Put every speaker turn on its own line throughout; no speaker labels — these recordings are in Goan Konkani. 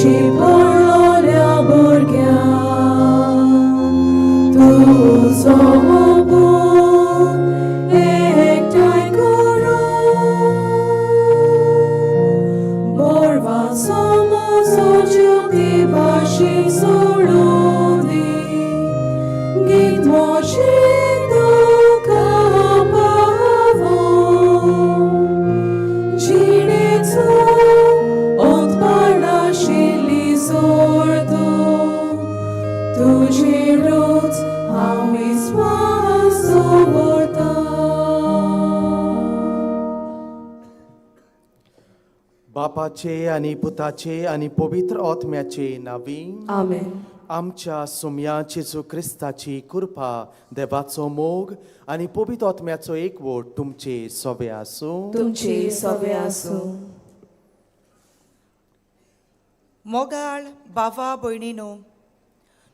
शिंपडलोल्या भुरग्यांक तुजो पूत एकठांय करून बोरवासो म्हजो ज्योती भाशेन सोडून दी गीत म्हजें तुका पावोवं जिणेचो अंत पाडाशिल्ली जोड तूं तुजेरूच हांव विस्वास दवरतां.
बापाचे आनी पुताचे आनी पवित्र आत्म्याचे नांवी.
आमेन.
आमच्या सुम्या जेजू क्रिस्ताची कृपा, देवाचो मोग आनी पवित्र आत्म्याचो एकवट तुमचे सोबे आसूं.
तुमचे सोबे आसूं.
मोगाळ बाबा भयणीनो,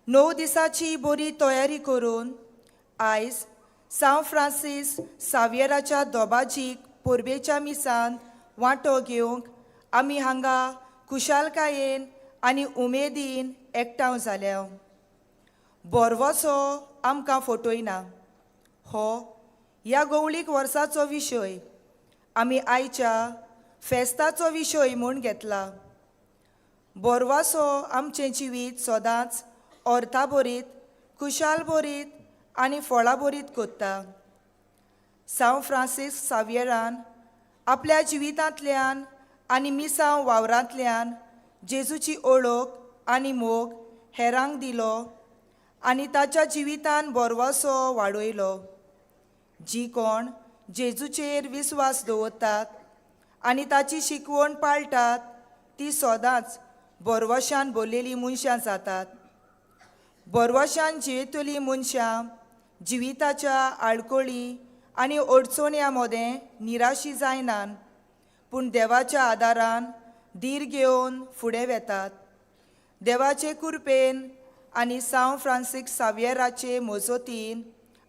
9 दिसाची बरी तयारी करून आयज सांव फ्रांसीस सावयराच्या दोबाजीक परबेच्या मिसान वांटो घेवंक आमी हांगा खुशालकायेन आनी उमेदीन एकठांय जाल्या. बोरवसो आमकां फटयना हो ह्या गवळीक वर्साचो विशय आमी आयच्या फेस्ताचो विशय म्हूण घेतला. बोरवासो आमचें जिवीत सदांच अर्थाभरीत, खुशालभरीत आनी फळाभरीत करता. सांव फ्रांसीस सावयरान आपल्या जिवितांतल्यान आनी मिसांव वावरांतल्यान जेजूची ओळख आनी मोग हेरांक दिलो आनी ताच्या जिवितान बोरवासो वाडयलो. जी कोण जेजूचेर विस्वास दवरतात आनी ताची शिकवण पाळटात ती सदांच बोरवशान भरलेलीं मनशां जातात. बोरवशान जियेतलीं मनशां जिविताच्या आडखळी आनी अडचण्या मदें निराशी जायनात, पूण देवाच्या आदारान धीर घेवन फुडें वेतात. देवाचे कृपेन आनी सांव फ्रांसीस सावयराचे मजतीन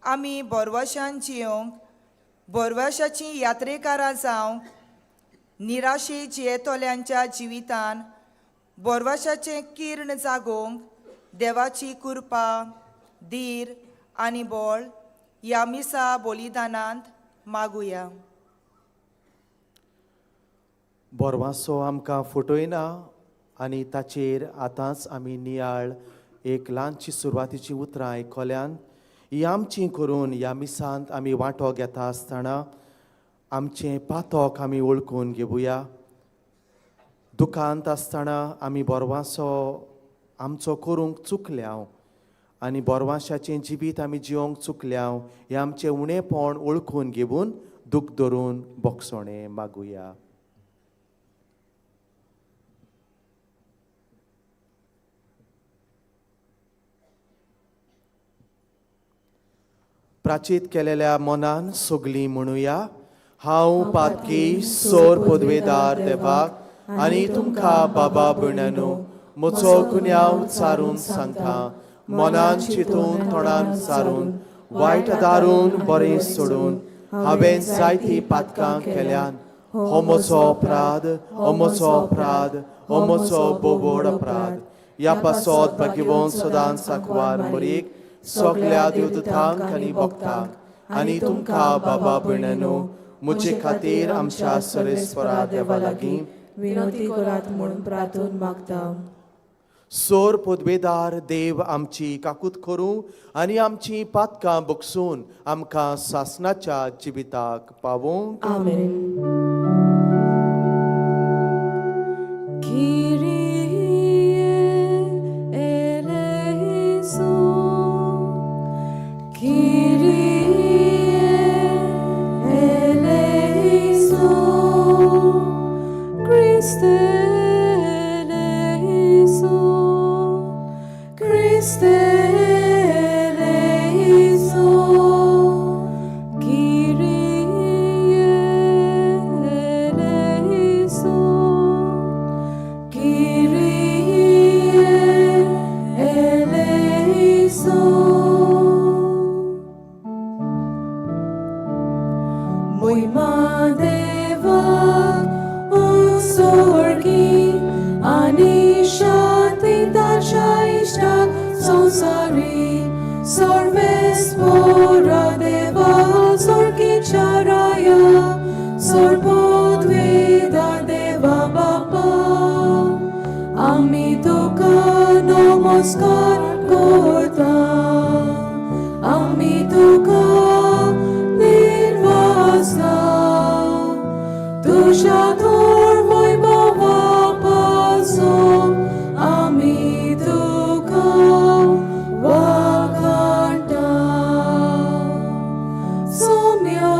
आमी बोरवशान जियोंक, बोरवशाचीं यात्रेकारां जावंक, निराशे जियेतल्यांच्या जिवितान बोरवशाचें किर्ण जागोवंक देवाची कृपा, धीर आनी बळ ह्या मिसा बलिदानांत मागुया.
बोरवासो आमकां फटयना आनी ताचेर आतांच आमी नियाळ एक ल्हानशी सुरवातीची उतरां आयकल्यान. ही आमची करून ह्या मिसांत आमी वांटो घेता आसतना आमचें पातक आमी वळखून घेवया. दुकांत आसतना आमी बोरवासो आमचो करूंक चुकल्या आनी बोरवाशाचें जिवीत आमी जिवंक चुकल्या हें आमचें उणेपण वळखून घेवन दूख धरून बोगसणें मागुया. प्राचीत केलेल्या मनान सगलीं म्हणुया, हांव पातकी सोर पदवेदार देवाक आनी तुमकां बाबा भयणानो म्हजो गुन्यांव चारून सांगता. मनान चिंतून, तोंडान सारून, वायट दारून बरें सोडून हांवें जायतीं पातकां केल्यान. हो म्हजो अपराध, हो म्हजो अपराध, हो म्हजो बोबोड अपराध. ह्या पासत भाग्यवंत सदांच साकवार मरीक, सगल्या देवदूतांक आनी भक्तांक आनी तुमकां बाबा भयणानो म्हजे खातीर आमच्या सरेस्वरा देवा लागीं
विनंती करात म्हूण प्रार्थून मागता.
सोर पदवेदार देव आमची काकूत करूं आनी आमची पातकां बगसून आमकां सासणाच्या जिविताक पावोवंक.
आमेन. Kyrie eleison, Kyrie eleison, Christe eleison, Christe eleison, Kyrie eleison, Kyrie eleison. मोहिमा देवाक उत्सर्गी आनी शांती. संसारी सर्वेस्पोरा देवा सोरकीच्या राया सोरपोद्वेदा देवा बापा आमी तुका नमस्कार करता आमी तुका निर्वासा तुज्या थोर वैभवा पासून आमी तुका वाखाणटा. सोम्या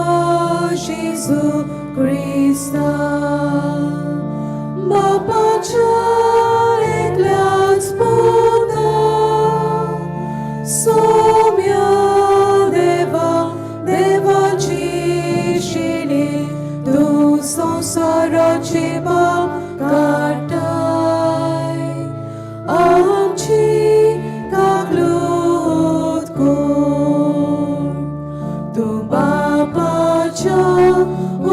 जेजू क्रिस्ता बापाच्या एकल्याच पुता सोम्या देवा देवाची शिली तूं संवसाराची पाप काडटाय आमची काकलूत कोर. तूं बापाच्या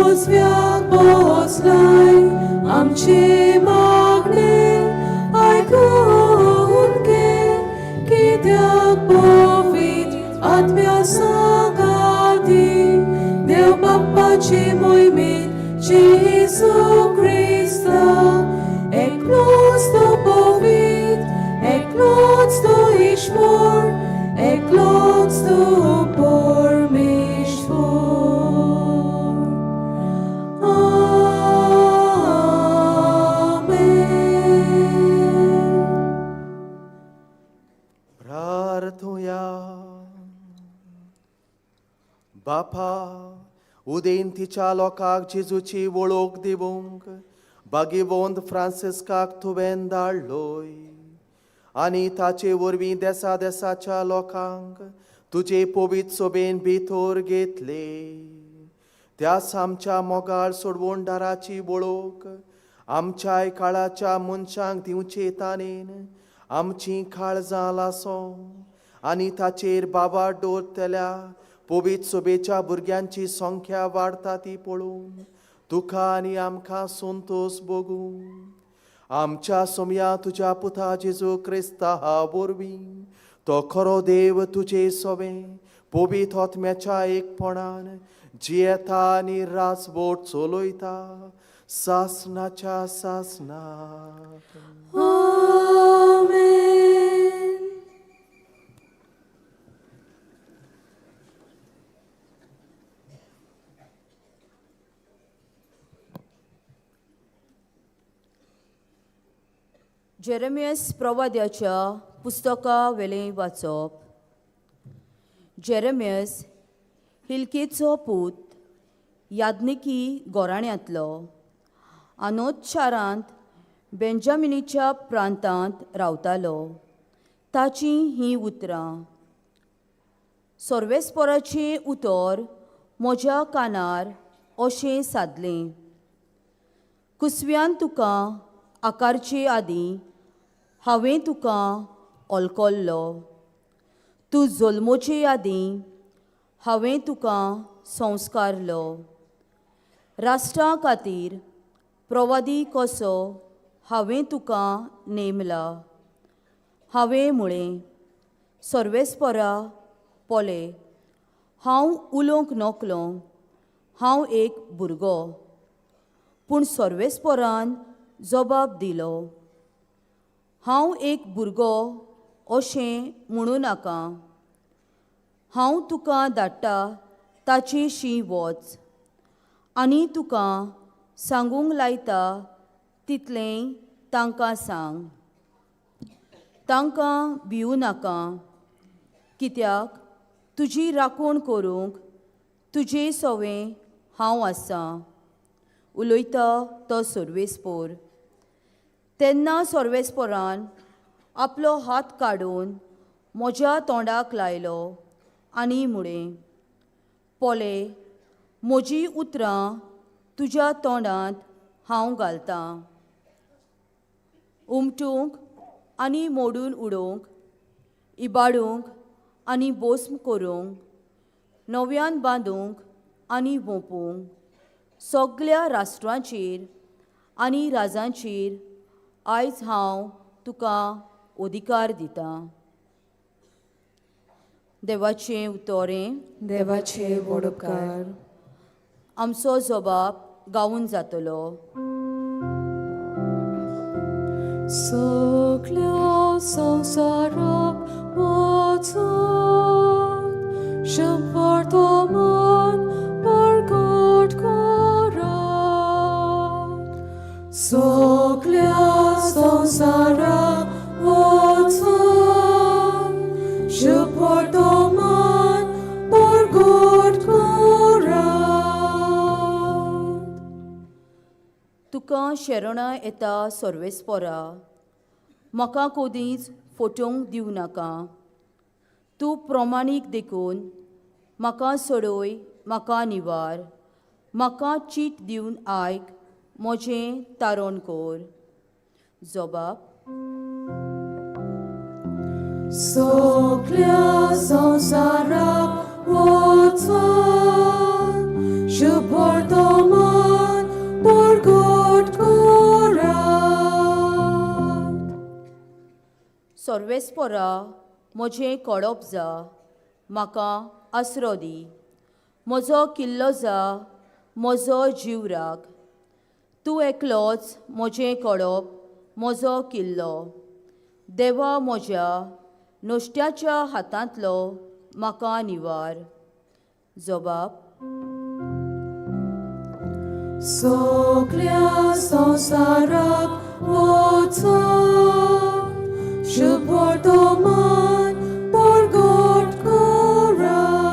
उजव्याक बसलाय आमची मागणी आयकून घे कित्याक पवित्र आत्म्या सांगाती देव बाप्पाची मोहिमेत जेजू क्रिस्ता एकलोच तो पवित्र एकलोच तो ईश्वर एकलोच तो परमेश्वर. आमेन.
प्रार्थुया. बापा, उदेंतीच्या लोकांक जेजूची वळख दिवंक बागीवंत फ्रांसिस्काक तुवें धाडलोय आनी ताचे वरवीं देसा देसाच्या लोकांक तुजे पवित्र सोबेन भितर घेतले. त्याच आमच्या मोगाळ सोडवणदाराची वळख आमच्याय काळाच्या मनशांक दिवचे ताणेन आमची काळजां लासो आनी ताचेर बाबा दवरतल्या पवित्र सोबेच्या भुरग्यांची संख्या वाडटा ती पळोवन तुका आनी आमकां संतोश भोगूं. आमच्या सोमया तुज्या पुता जेजू क्रिस्ता वरवीं, तो खरो देव तुजे सोबें पवित्र आत्म्याच्या एकपणान जियेता आनी राजवट चलयता सासनाच्या सासनाक.
आमेन.
जेरेमियस प्रवाद्याच्या पुस्तका वेलें वाचप. जेरेमियस हिल्केचो पूत, याज्ञिकी गोराण्यांतलो, आनोद शारांत बेंजामिनीच्या प्रांतांत रावतालो. ताचीं हीं उतरां. सर्वेस्पोराचें उतर म्हज्या कानार अशें सादलें. कुसव्यान तुका आकारचे आदीं हांवें तुका ओलकोल्लो. तूं जल्मोचे आदीं हांवें तुका संस्कारलो. राष्ट्रा खातीर प्रवादी कसो हांवें तुका नेमला. हांवें म्हळें, सर्वेस्परा, पळय, हांव उलोवंक नकलो, हांव एक भुरगो. पूण सर्वेस्परान जबाब दिलो, हांव एक भुरगो अशें म्हणूं नाका. हांव तुका धाडटा ताचेशी वच आनी तुका सांगूंक लायता तितलेंय तांकां सांग. तांकां भिवूं नाका, कित्याक तुजी राखण करूंक तुजे सवें हांव आसां, उलयता तो सर्वेस्पोर. तेन्ना सर्वेस्पोरान आपलो हात काडून म्हज्या तोंडाक लायलो आनी म्हळें, पळय, म्हजीं उतरां तुज्या तोंडांत हांव घालतां. उमटूंक आनी मोडून उडोवंक, इबाडूंक आनी बोस्म करूंक, नव्यान बांदूंक आनी वोंपूंक, सगल्या राष्ट्रांचेर आनी राजांचेर आयज हांव तुका अधिकार दितां. देवाचें उतोरें.
देवाचे वडपकार.
आमचो जबाब गावून जातलो.
सगल्या संवसाराक वचत शुभवर्तमान परगट करात. सगल्या संवसाराक वचत शुभवर्तमान परगट करात.
तुका शरणां येता सर्वेस्पोरा, म्हाका कोदींच फटोवंक दिवं नाका. तूं प्रमाणीक देखून म्हाका सोडय, म्हाका निवार. म्हाका चीट दिवन आयक, म्हजें तारण कर. जबाब.
सगल्या संवसाराक वचत शुभवर्तमान परगट करात.
सर्वेस्पोरा, म्हजें कोडप जा, म्हाका आसरो दी. म्हजो किल्लो जा, म्हजो जीव राख. तूं एकलोच म्हजें कोडप, म्हजो किल्लो. देवा म्हज्या, नुस्त्याच्या हातांतलो म्हाका निवार. जबाब.
सगल्या संवसाराक वचत शुभवर्तमान परगट करात.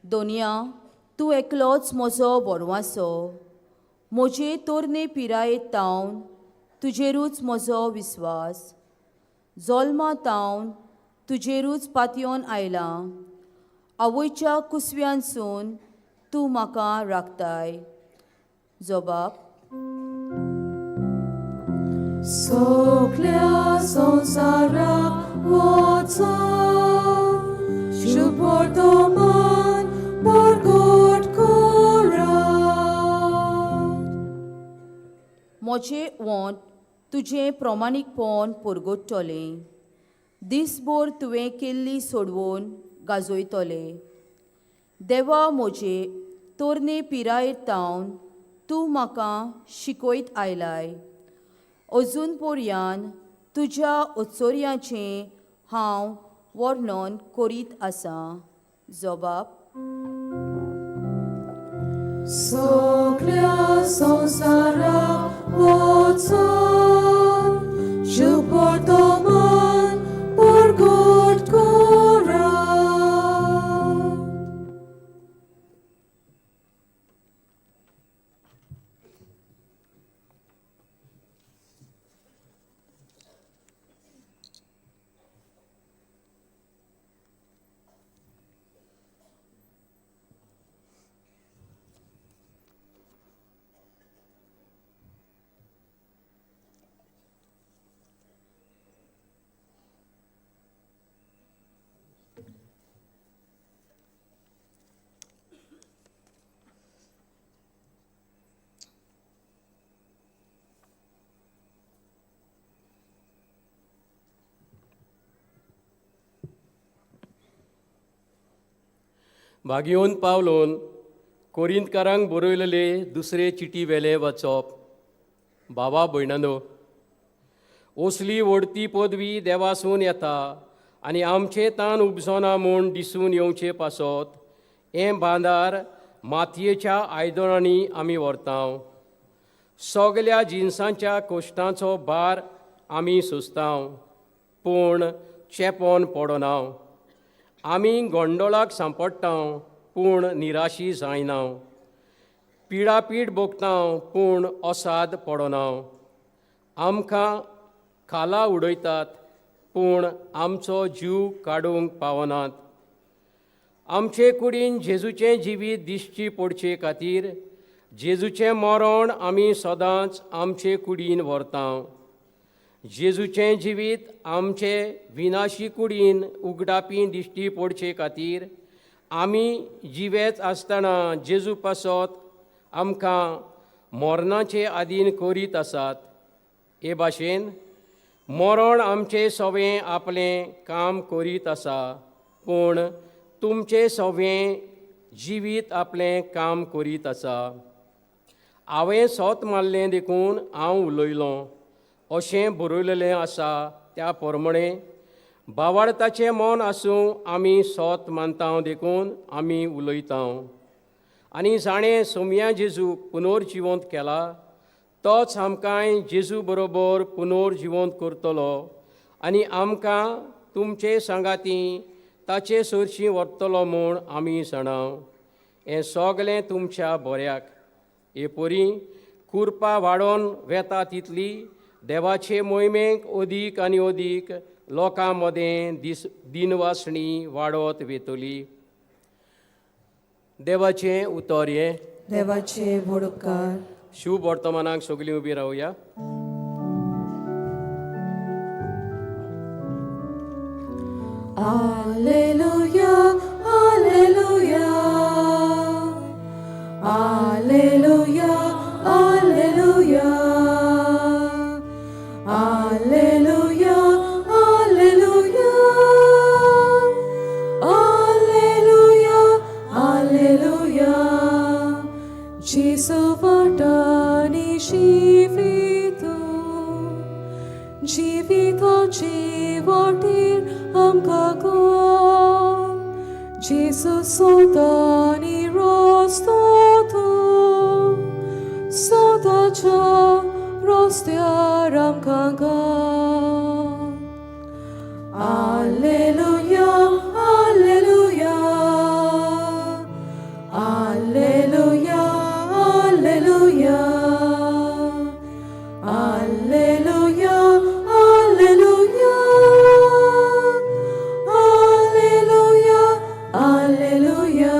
दोनया, तूं एकलोच म्हजो बोरवासो. म्हजे तरणे पिरायेत तावन तुजेरूच म्हजो विस्वास. जल्मा तावन तुजेरूच पातयेवन आयलां. आवयच्या कुसव्यानसून तूं म्हाका राखताय. जबाब.
सगल्या संवसाराक वचत शुभवर्तमान परगट करात.
म्हजें वोंट तुजें प्रमाणीकपण परगट्टलें. दिसभर तुवें केल्ली सोडवून गाजयतले. देवा म्हजे, तरणे पिरायेर तावन तूं म्हाका शिकयत आयलाय. अजून पर्यान तुज्या उत्सर्याचें हांव वर्णन करीत आसां. जबाब.
सगल्या संवसाराक वचत शुभवर्तमान परगट करात.
भागयोन पावलोन कोरिंतकारांक बरयलेले दुसरे चिटी वेले वाचप. बाबा भयणानो, असली व्हडती पदवी देवासून येता आनी आमचे तान उपजोना म्हूण दिसून येवचे पासत हें बांदार मातयेच्या आयदनांनी आमी व्हरता. सगल्या जिनसांच्या कोश्टांचो भार आमी सोंसता, पूण चेपोन पडना. आमी गोंडोळाक सांपडटा, पूण निराशी जायना. पिडापीड भोगता, पूण असाद पडना. आमकां खाला उडयतात, पूण आमचो जीव काडूंक पावनात. आमचे कुडीन जेजूचें जिवीत दिश्टी पडचे खातीर जेजूचें मरण आमी सदांच आमचे कुडीन व्हरता. जेजूचें जिवीत आमचे विनाशी कुडीन उगडापी दिश्टी पडचे खातीर आमी जिवेच आसतना जेजू पासत आमकां मरणाचे आदीन करीत आसात. हे भाशेन मरण आमचें सवें आपलें काम करीत आसा, पूण तुमचें सवें जिवीत आपलें काम करीत आसा. हांवें सोत मारलें देखून हांव उलयलों अशें बरयलेलें आसा. त्या प्रमाणें बावाडताचें मन आसूं आमी सोत मानता देखून आमी उलयता. आनी जाणें सोमया जेजूक पुनर्जिवंत केला तोच आमकांय जेजू बरोबर पुनर्जिवंत करतलो आनी आमकां तुमचे सांगाती ताचे सरशीं व्हरतलो म्हूण आमी जाणाव. हें सगलें तुमच्या बऱ्याक. हे परी कुरपा वाडोवन वेता तितली देवाचे मोहिमेक अदीक आनी अदीक लोकां मदें दीस दिनवासणी वाडत वेतली. देवाचें उतर हें.
देवाचे व्हड उपकार.
शुभ वर्तमानाक सगळीं उबी रावया.
Alleluia, Alleluia, Alleluia, Alleluia, Alleluia, Alleluia, Alleluia, Alleluia. Gesù वाटांनी जिवितो, जिविताचे वाटेर आमकां घाल. जेजू सोदांनी रस्तो तूं, सदांच्या रस्त्यार आमकां घाल. Alleluia, Alleluia, Alleluia, Alleluia, Alleluia, Alleluia, Alleluia, Alleluia.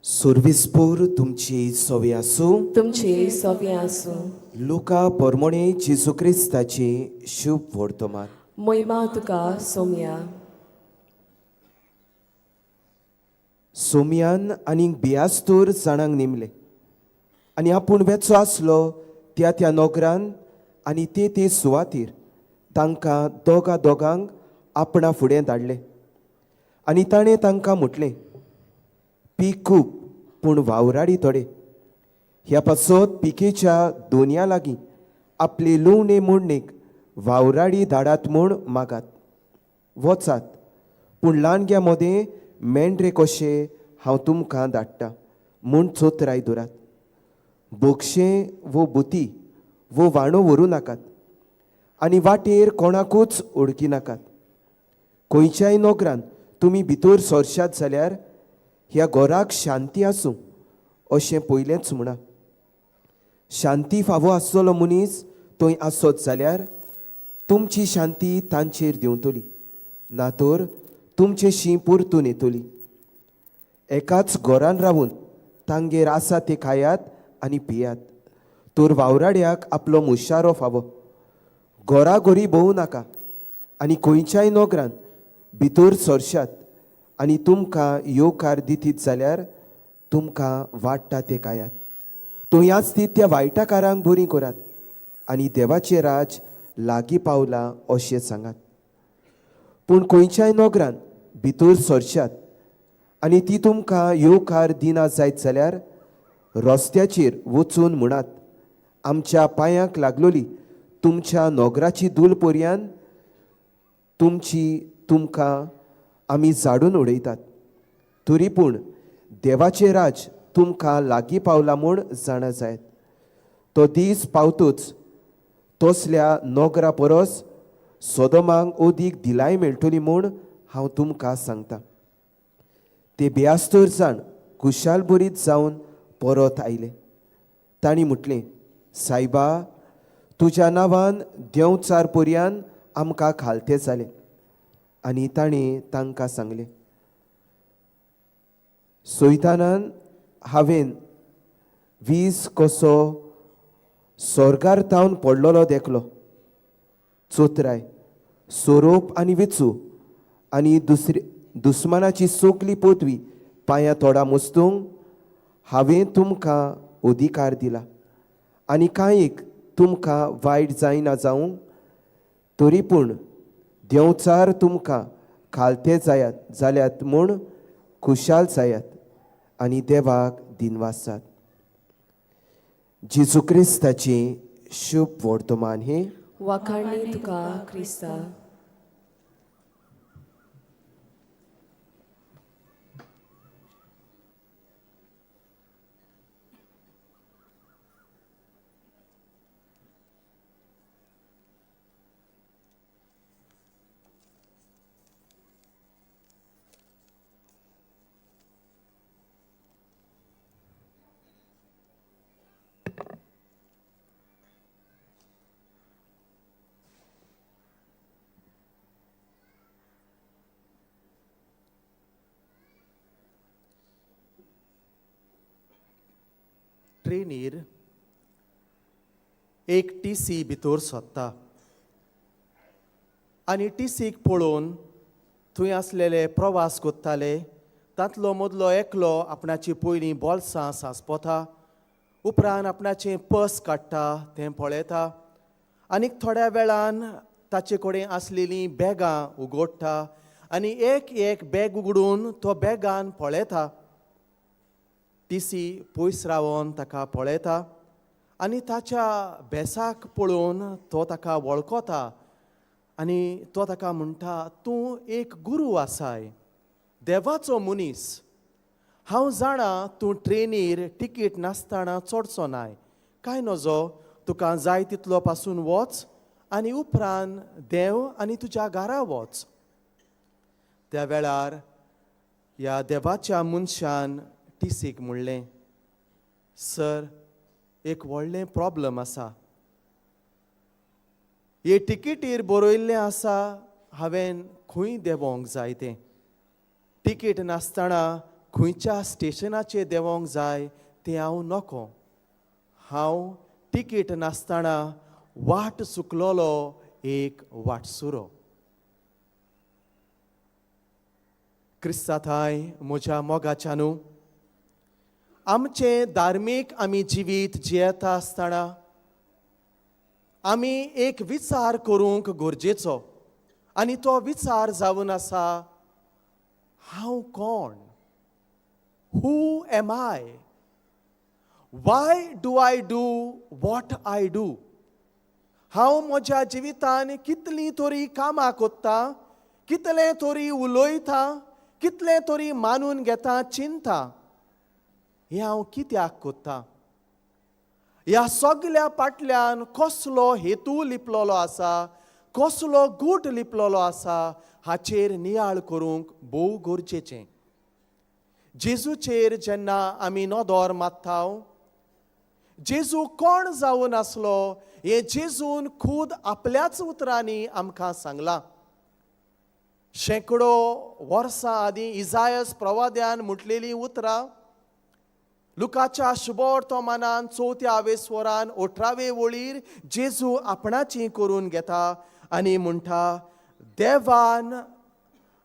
सुर्विसपूर तुमची सवी आसूं.
तुमची सोबी आसूं.
लुका पोरमोणे जेजू क्रिस्ताची शुभ वर्तमान.
मोहिमा तुका सोमया.
सोमयान आनीक बियास्तूर जाणांक नेमले आनी आपूण वेचो आसलो त्या त्या नोकरान आनी ते ते सुवातीर तांकां दोगा दोगांक आपणा फुडें धाडले. आनी ताणें तांकां म्हटलें, पीक खूब पूण वावराडी थोडे. ह्या पासत पिकेच्या दोनया लागीं आपले लुवणे मोडणेक वावराडी धाडात म्हूण मागात. वचात, पूण ल्हानग्या मदें मेंढरे कशे हांव तुमकां धाडटा म्हूण चोतराय दवरात. बोगशें वो बुती वो वाणो व्हरूं नाकात आनी वाटेर कोणाकूच ओळखी नाकात. खंयच्याय नोकरान तुमी भितर सरशात जाल्यार ह्या घराक शांती आसूं अशें पयलेंच म्हणा. शांती फावो आसतलो मनीस थंय आसत जाल्यार तुमची शांती तांचेर देंवतली, ना तर तुमचे शीं परतून येतली. एकाच घरान रावून तांगेर आसा ते खायात आनी पियात, तर वावराड्याक आपलो मुशारो फावो. घराघरी भोंवू नाका आनी खंयच्याय नोकरान भितर सरशात आनी तुमकां येवकार दितीत जाल्यार तुमकां वाडटा ते खायात. थंय आसतीत त्या वायटाकारांक बरी करात आनी देवाचें राज लागीं पावलां अशें सांगात. पूण खंयच्याय नोकरान भितर सरशात आनी ती तुमकां येवकार दिना जायत जाल्यार रस्त्याचेर वचून म्हणात, आमच्या पांयांक लागलोली तुमच्या नोगराची धूल पर्यान तुमची तुमकां आमी झाडून उडयतात. तरी पूण देवाचें राज तुमकां लागीं पावलां म्हूण जाणा जायत. तो दीस पावतूच तसल्या नोगरा परस सोदोमांक अदीक दिलाय मेळटली म्हूण हांव तुमकां सांगता. ते बेयास्तर जाण खुशालभरीत जावन परत आयले. तांणी म्हटलें, सायबा, तुज्या नांवान देंवचार पर्यान आमकां खालते जाले. आनी ताणें तांकां सांगलें, सोयतानान हांवें वीज कसो सोर्गार तावन पडलेलो देखलो. चोतराय सोरोप आनी विचू आनी दुसरी दुस्मानाची सोगली पोतवी पांयां तोडा मुस्तूंक हांवें तुमकां अधिकार दिला आनी कांय एक
तुमकां वायट जायना जावं तरी पूण देंवचार तुमकां खालते जायात जाल्यात म्हूण खुशाल जायात आनी देवाक दिनवासात. जेजू क्रिस्ताची शुभ वर्तमान ही.
वाखाणी तुका क्रिस्ता.
ट्रेनीर एक टीसी भितर सोदता आनी टीसीक पळोवन थंय आसलेले प्रवास कोत्ताले तांतलो मदलो एकलो आपणाची पयलीं बोल्सां सांसपोता, उपरांत आपणाचें पर्स काडटा तें पळयता आनीक थोड्या वेळान ताचे कडेन आसलेलीं बॅगां उगडटा आनी एक एक बॅग उगडून तो बॅगान पळयता. टीसी पयस रावन ताका पळयता आनी ताच्या बेसाक पळोवन तो ताका वळखता आनी तो ताका म्हणटा, तूं एक गुरू आसाय, देवाचो मनीस. हांव जाणा तूं ट्रेनीर तिकीट नासतना चडचो नाय, कांय नजो, तुका जाय तितलो पासून वच आनी उपरांत देंव आनी तुज्या घरा वच. त्या वेळार ह्या देवाच्या मनशान टीसीक म्हणलें, सर, एक व्हडलें प्रॉब्लम आसा. हे तिकेटीर बरयल्लें आसा हांवें खंय देंवोंक जाय तें. तिकेट नासतना खंयच्या स्टेशनाचेर देंवोंक जाय तें हांव नको. हांव तिकेट नासतना वाट चुकलोलो एक वाटसुरो. क्रिस्ता थांय म्हज्या मोगाच्या न्हू, आमचें धार्मीक आमी जिवीत जियेता आसतना आमी एक विचार करूंक गरजेचो आनी तो विचार जावन आसा, हांव कोण? Who am I? Why do I do what I do? हांव म्हज्या जिवितान कितलीं तरी कामां कोत्ता, कितलें तरी उलयता, कितलें तरी मानून घेता, चिंता, हें हांव कित्याक कोत्ता? ह्या सगल्या फाटल्यान कसलो हेतू लिपलोलो आसा, कसलो गूट लिपलोलो आसा हाचेर नियाळ करूंक भोव गरजेचें. जेजूचेर जेन्ना आमी नदर मारता, जेजू कोण जावन आसलो हें जेजून खूद आपल्याच उतरांनी आमकां सांगलां. शेंकडो वर्सां आदीं इजायस प्रवाद्यान म्हटलेलीं उतरां लुकाच्या शुभवर्तमानान चवथ्या आवेस्वरान 18वे वळीर जेजू आपणाची करून घेता आनी म्हणटा, देवान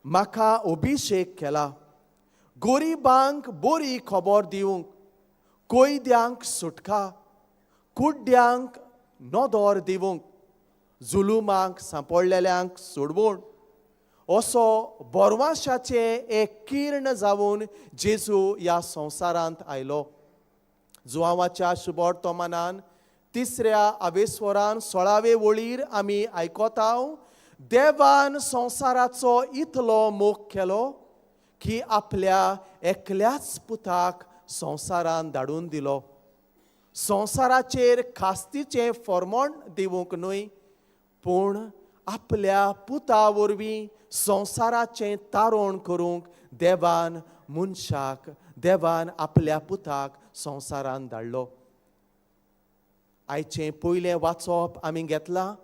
म्हाका अभिशेक केला गरिबांक बरी खबर दिवंक, कोयद्यांक सुटका, कुड्ड्यांक नदर दिवंक, जुलुमांक सांपडलेल्यांक सोडवण. असो बोरवाशाचें एक किर्ण जावन जेजू ह्या संवसारांत आयलो. जुवांवाच्या शुभवर्तमानान तिसऱ्या आवेस्वरान 16वे वळीर आमी आयकता, देवान संवसाराचो इतलो मोग केलो की आपल्या एकल्याच पुताक संवसारान धाडून दिलो. संवसाराचेर खास्तीचें फॉर्मोण दिवंक न्हय, पूण आपल्या पुता वरवीं संवसाराचें तारण करूंक देवान मनशाक, देवान आपल्या पुताक संवसारान धाडलो. आयचें पयलें वाचप आमी घेतलां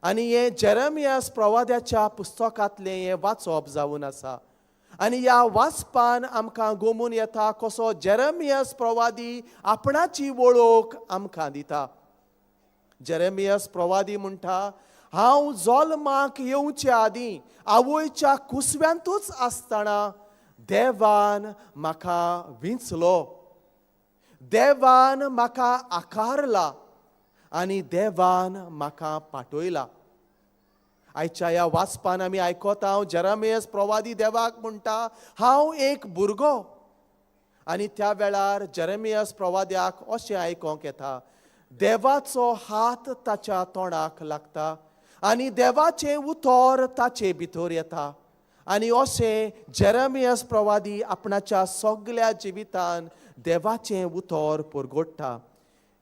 आनी हें जेरमियास प्रवाद्याच्या पुस्तकांतलें हें वाचप जावन आसा. आनी ह्या वाचपान आमकां गोमून येता कसो जेरमियास प्रवादी आपणाची वळख आमकां दिता. जेरमियास प्रवादी म्हणटा, हांव जल्माक येवचे आदीं आवयच्या कुसव्यांतूच आसतना देवान म्हाका विंचलो, देवान म्हाका आकारला आनी देवान म्हाका पाठयला. आयच्या ह्या वाचपान आमी आयकता, जेरामियस प्रवादी देवाक म्हणटा, हांव एक भुरगो. आनी त्या वेळार जेरेमियस प्रवाद्याक अशें आयकोंक येता, देवाचो हात ताच्या तोंडाक लागता आनी देवाचें उतर ताचे भितर येता. आनी अशें जेरेमियस प्रवादी आपणाच्या सगल्या जिवितान देवाचें उतर परगोडटा.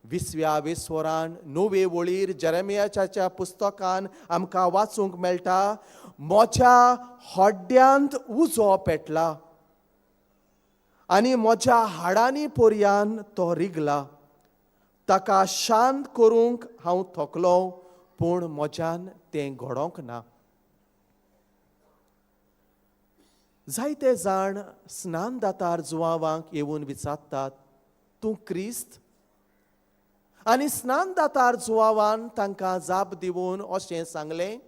विसव्या विस्वरान णवे वळीर जेरेमियाच्या पुस्तकान आमकां वाचूंक मेळटा, म्हज्या हड्ड्यांत उजो पेटला आनी म्हज्या हाडांनी पर्यान तो रिगला. ताका शांत करूंक हांव थकलो, पूण म्हज्यान तें घडोवंक ना. जायते जाण स्नानदातार जुवांवांक येवन विचारतात, तूं क्रिस्त? आनी स्नानदातार जुवांवान तांकां जाप दिवन अशें सांगलें,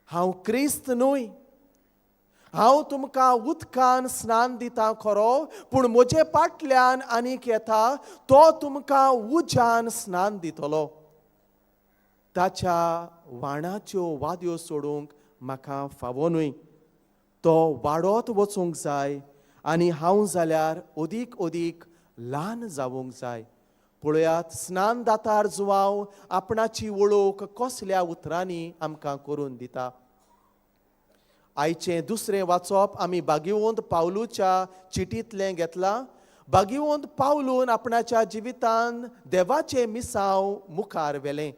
हांव क्रिस्त न्हय. हांव तुमकां उदकान स्नान दिता खरो, पूण म्हजे फाटल्यान आनीक येता तो तुमकां उज्यान स्नान दितलो. ताच्या वाणाच्यो वाद्यो सोडूंक म्हाका फावो न्हय. तो वाडत वचूंक जाय आनी हांव जाल्यार अदीक अदीक ल्हान जावंक जाय. पळयात, स्नान दातार जुवांव आपणाची वळख कसल्या उतरांनी आमकां करून दिता. आयचें दुसरें वाचप आमी बागिवंत पावलूच्या चिटींतलें घेतलां. बागिवंत पावलून आपणाच्या जिवितान देवाचें मिसांव मुखार व्हेलें.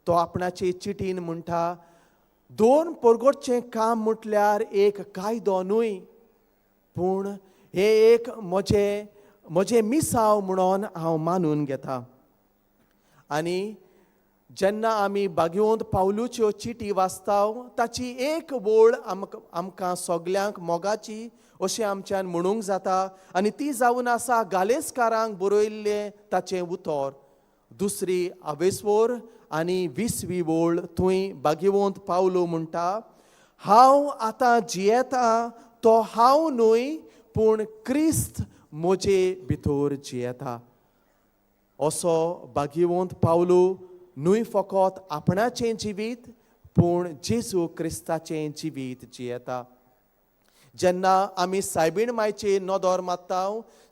तो आपणाचे चिटीन म्हणटा, दोन परगटचें काम म्हटल्यार एक कायदो न्हय, पूण हें एक म्हजें म्हजें मिसांव म्हणून हांव मानून घेता. आनी जेन्ना आमी बागिवंत पावलूच्यो चिटी वाचता, ताची एक वळ आमकां सगल्यांक मोगाची अशें आमच्यान म्हणूंक जाता, आनी ती जावन आसा गालेस्कारांक बरयल्लें ताचें उतर. दुसरी आवेस्वोर आनी विसवी वळ, थंय बागिवंत पावलू म्हणटा, हांव आतां जियेता तो हांव न्हय, पूण क्रिस्त म्हजे भितर जियेता. असो बागिवंत पावलू न्हय फकत आपणाचें जिवीत, पूण जेजू क्रिस्ताचें जिवीत जियेता. जेन्ना आमी सायबीण मायचेर नदर मारता,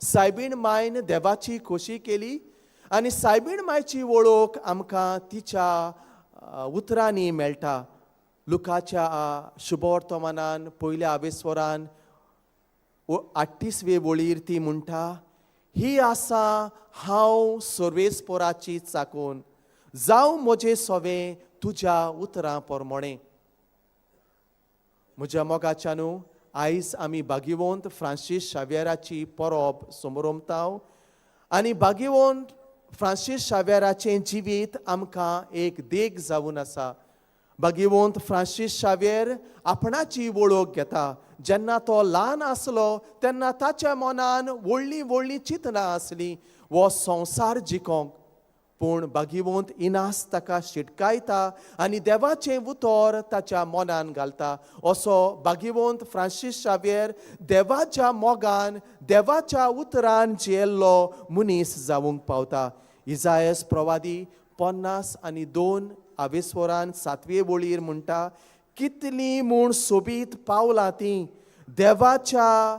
सायबीण मायन देवाची खोशी केली आनी सायबीण मायची वळख आमकां तिच्या उतरांनी मेळटा. लुकाच्या शुभवर्तमानान पयल्या आवेस्वरान 38वे वळीर ती म्हणटा, ही आसा हांव सर्वेस्पोराची चाकून, जावं म्हजें सोवें तुज्या उतरां पोरमोणें. म्हज्या मोगाच्या न्हू, आयज आमी बागिवंत फ्रांसीस शाव्येराची परब समरोमता आनी बागिवंत फ्रांसीस शाव्येराचें जिवीत आमकां एक देख जावन आसा. बागिवंत फ्रांसीस शाव्येर आपणाची वळख घेता. जेन्ना तो ल्हान आसलो तेन्ना ताच्या मनान व्हडलीं व्हडलीं चिंतनां आसलीं हो संवसार जिखोंक, पूण बागिवंत इनास ताका शिटकायता आनी देवाचें उतर ताच्या मनान घालता. असो बागिवंत फ्रांसीस शाव्येर देवाच्या मोगान देवाच्या उतरान जियेल्लो मनीस जावंक पावता. इजायस प्रवादी 52 आवेस्वरान 7वे वळीर म्हणटा, कितलीं म्हूण सोबीत पावलां तीं देवाच्या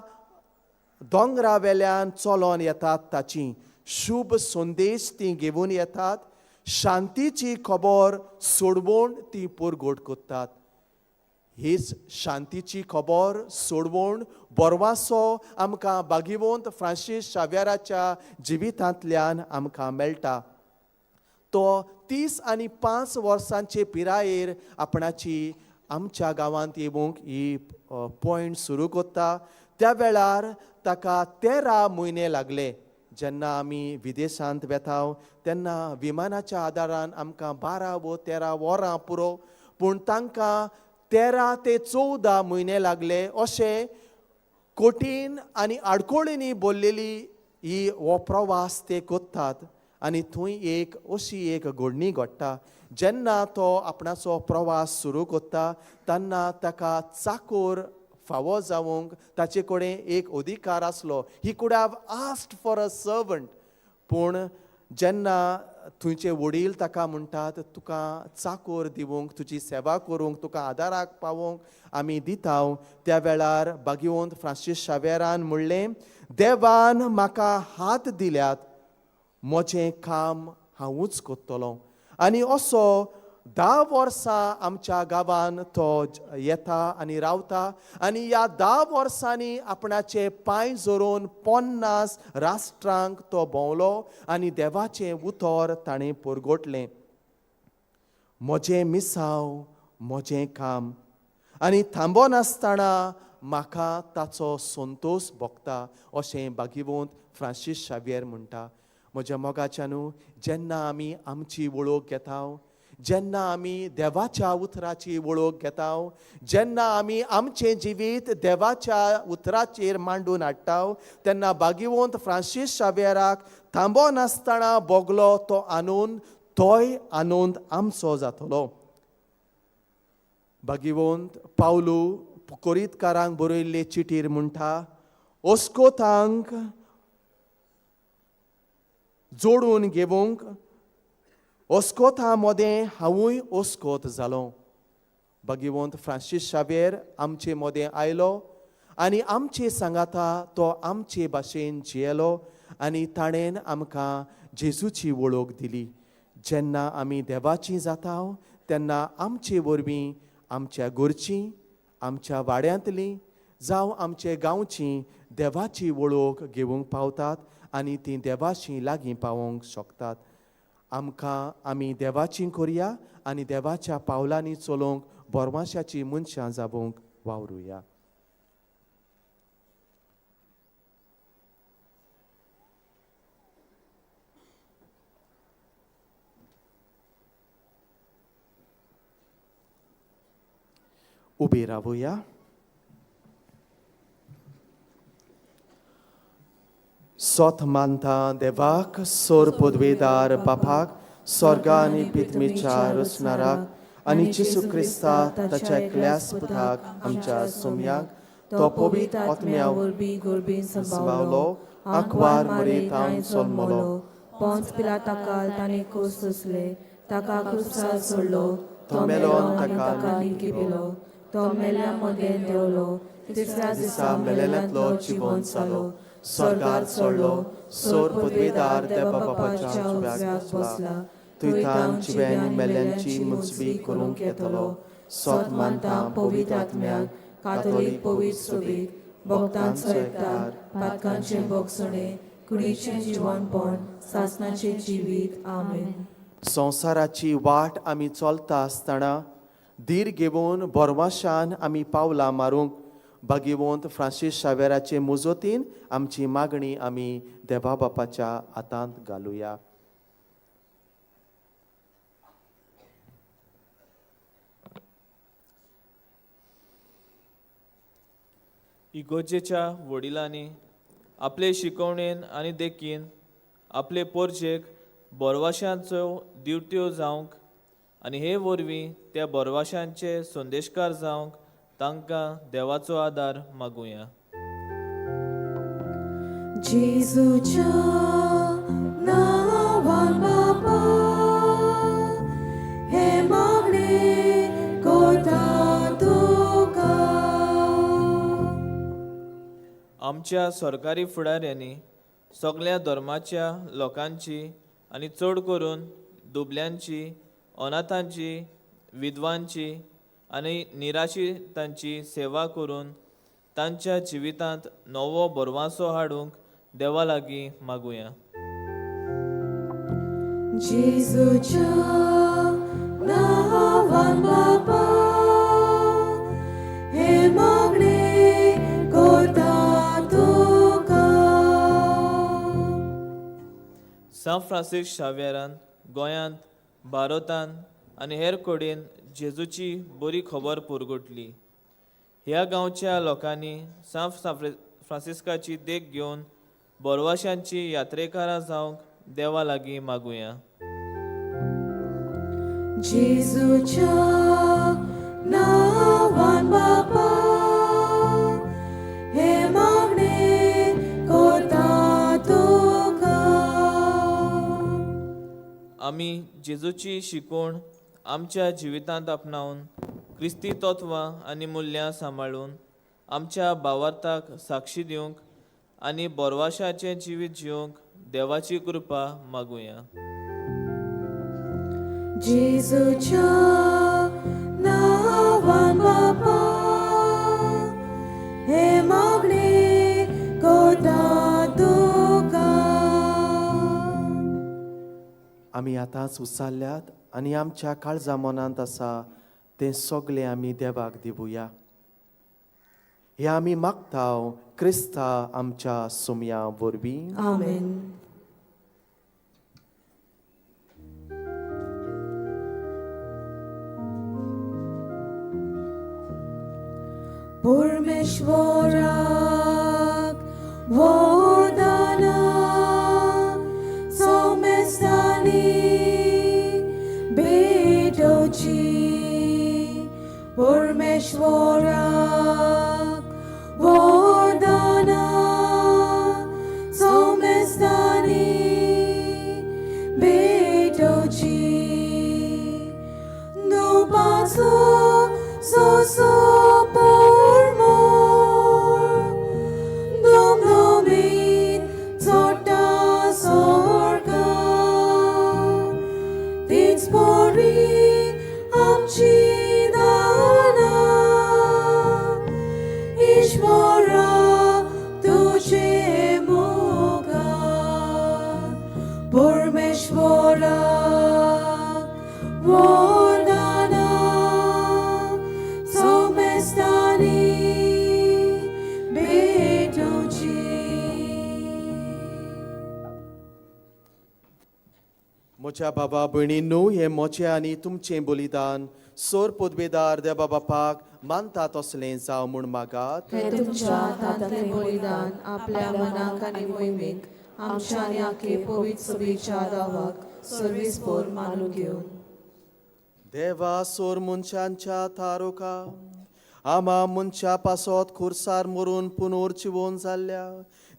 दोंगरा वेल्यान चलोन येतात, ताची शुभ संदेश ती घेवन येतात, शांतीची खबर सोडवण ती परगट करतात. हीच शांतीची खबर सोडवण बरवासो आमकां बागिवंत फ्रांसीस शाव्येराच्या जिवितांतल्यान आमकां मेळटा. तो 35 वर्सांचे पिरायेर आपणाची आमच्या गांवांत येवंक ही पॉयंट सुरू करता. त्या वेळार ताका 13 म्हयने लागले. जेन्ना आमी विदेशांत वेता तेन्ना विमानाच्या आदारान आमकां 12 वो 13 वरां पुरो, पूण तांकां 13 ते 14 म्हयने लागले. अशें कठीण आनी आडकोळींनी भरलेली ही हो प्रवास ते करतात. आनी थंय एक अशी एक घडणी घडटा. जेन्ना तो आपणाचो प्रवास सुरू करता तेन्ना ताका चाकोर फावो जावंक ताचे कडेन एक अधिकार आसलो. He could have asked for a servant. पूण जेन्ना थंयचे वडील ताका म्हणटात, तुका चाकोर दिवंक, तुजी सेवा करूंक, तुका आदाराक पावोवंक आमी दिता. त्या वेळार भाग्यवंत फ्रांसीस शावेरान म्हणलें, देवान म्हाका हात दिल्यात, म्हजें काम हांवूच करतलो. आनी असो 10 वर्सां आमच्या गांवान तो येता आनी रावता आनी ह्या 10 वर्सांनी आपणाचे पांय जोरून 50 राष्ट्रांक तो भोंवलो आनी देवाचें उतर ताणें परगटलें. म्हजें मिसांव म्हजें काम आनी थांबनासतना म्हाका ताचो संतोश भोगता अशें भाग्यवंत फ्रांसीस शावियर म्हणटा. म्हज्या मोगाच्यानू, जेन्ना आमी आमची वळख घेता, जेन्ना आमी देवाच्या उतराची वळख घेता, जेन्ना आमी आमचें जिवीत देवाच्या उतराचेर मांडून हाडटा, तेन्ना भाग्यवंत फ्रांसीस शावियराक थांबो नासतना भोगलो तो आनंद, तोय आनंद आमचो जातलो. भाग्यवंत पावलू कोरितकारांक बरयल्ले चिटीर म्हणटा, ओस्कोतांक जोडून घेवंक ओस्कोता मोदें हांवूय ओस्कोत जालो. भाग्यवंत फ्रांसीस शावियर आमचे मोदें आयलो आनी आमचे सांगाता तो आमचे भाशेन जियेलो आनी ताणें आमकां जेजूची वळख दिली. जेन्ना आमी देवाची जाता तेन्ना आमचे वरवीं आमच्या घरचीं, आमच्या वाड्यांतलीं जावं आमचे गांवची देवाची वळख घेवंक पावतात आनी तीं देवाशी लागीं पावोवंक शकतात. आमकां आमी देवाची करया आनी देवाच्या पावलांनी चलोवंक बोरमाशाची मनशां जावंक वावरुया. उबी रावया. सोत मानता देवाक, सोर पदवेदार बापाक, स्वर्गा आनी पितमीच्या रचणाराक आनी जेजू क्रिस्ता ताच्या एकल्याच पुताक आमच्या सोम्याक, तो पवित्र आत्म्या
वरवीं गोरबीन
सांबावलो, आंकवार मरेतान जल्मलो,
पोंच पिलाताकाल ताणें कोस सोंसले, ताका क्रुसार सोडलो,
तो मेलो
आनी ताका लिपलो, तो मेल्या मदें देंवलो, तिसऱ्या
दिसा मेलेल्यांतलो जिवंत जालो, स्वर्गार चडलो, सोर पदवेदार देवा बापाच्या उजव्याक बसला, थंयतान जिव्या आनी मेल्यांची मुजबी करूंक येतलो. सोत मानता
पवित्र आत्म्याक, कातोलीक पवित्र सोबीत, भक्तांचो एकतार, पातकांचें भोगसणें, कुडीचें जिवनपण, सासणाचें जिवीत. आमेन.
संवसाराची वाट आमी चलता आसतना धीर घेवन बोरवाशान आमी पावलां मारूंक भाग्यवंत फ्रांसीस शावेराचे मुजोतीन आमची मागणी आमी देवा बापाच्या हातांत घालुया.
इगोजेच्या वडिलांनी आपले शिकवणेन आनी देखीन आपले पोरजेक बोरवाशांचो दिवट्यो जावंक आनी हे वरवीं त्या बोरवाशांचे संदेशकार जावंक तांकां देवाचो आदार मागुया.
जेजूच्या नांवान बापा हे मागणें करता तुका.
आमच्या सरकारी फुडाऱ्यांनी सगल्या धर्माच्या लोकांची आनी चड करून दुबल्यांची, अनाथांची, विधवांची आनी निराशितांची सेवा करून तांच्या जिवितांत नवो भरवासो हाडूंक देवा लागीं मागुया.
जेजूच्या नांवान बापा हे मागणें करता तुका.
सांत फ्रांसीस शाव्येरान गोंयांत, भारतांत आनी हेर कडेन जेजूची बरी खबर पुरगुटली. ह्या गांवच्या लोकांनी सांत फ्रांसिस्काची देख घेवन बोरवाशांची यात्रेकारां जावंक देवा लागीं मागुया.
जेजूच्या नांवान बापा हे मागणें करता तुका.
आमी जेजूची शिकवण आमच्या जिवितांत आपणावन क्रिस्ती तत्वां आनी मुल्यां सांबाळून आमच्या भावार्थाक साक्षी दिवंक आनी बोरवाशाचें जिवीत जिवंक देवाची कृपा मागुया.
जेजूच्या नांवान बापा हे मागणे कोता तुका.
आमी आतांच उचारल्यात आनी आमच्या काळजा मनांत आसा तें सगळें आमी देवाक दिवया. हें आमी मागता क्रिस्ता आमच्या सुमया वरवीं.
आमेन. परमेश्वराक वंदना सोमेस्तानी भेटोवची. परमेश्वराक वंदना सोमेस्तानी भेटोवची. नुपाचो सोसो पोरमोर दुमदुमीत चोडटा सोर्गा तीच पोरी आमची दाना ईश्वरा तुजे मुखार. परमेश्वरा वंदना सोमेस्तानी भेटोवची.
म्हज्या बाबा भयणींनू, हें म्हजें आनी तुमचें बलिदान सोर पदवेदार देवा बापाक मानता तसलें जावं म्हूण मागात.
हे तुमच्या हातांतलें बलिदान आपल्या मनाक आनी मोहिमेक आमच्या आनी आखे पवित्र सभेच्या दावाक सर्वीस पोर मानून घेवन.
देवा सोर मनशांच्या तारुका आमा मनशा पासत खुर्सार मरून पुनर्जिवन जाल्ल्या